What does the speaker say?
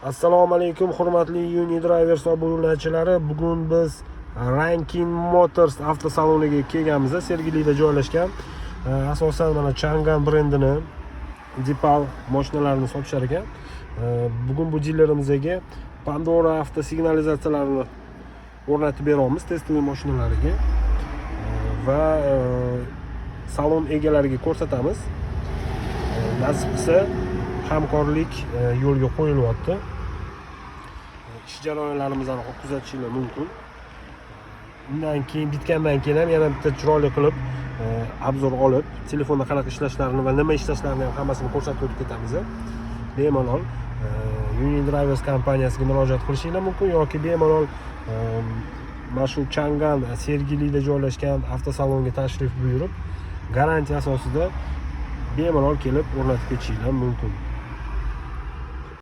Assalomu alaykum, hurmatli Unidrivers obunachilari. Bugun biz Rankin Motors avtosaloniga kelganmiz, Sergelida joylashgan. Asosan mana Changan brendini Deepal mashinalarini sotishar ekan. Bugun bu dilerimizga Pandora avtosignalizatsiyalarini o'rnatib beramiz тестовый mashinalariga va salon egalariga ko'rsatamiz. Nasib qilsa, hamkorlik yo'lga qo'yilyapti. Ish jarayonlarimizni kuzatishinglar mumkin. Undan keyin, bitgandan keyin ham yana bitta chiroyli qilib обзор olib, telefonda qanaqa ishlashlarini va nima ishlashlarini ham hammasini ko'rsatib o'tib ketamiz. Bemalol Unidrivers kompaniyasiga murojaat qilishinglar mumkin yoki bemalol mana shu Changan Sergelida joylashgan avtosalonga tashrif buyurib, garantiya asosida bemalol kelib o'rnatib ketishinglar mumkin.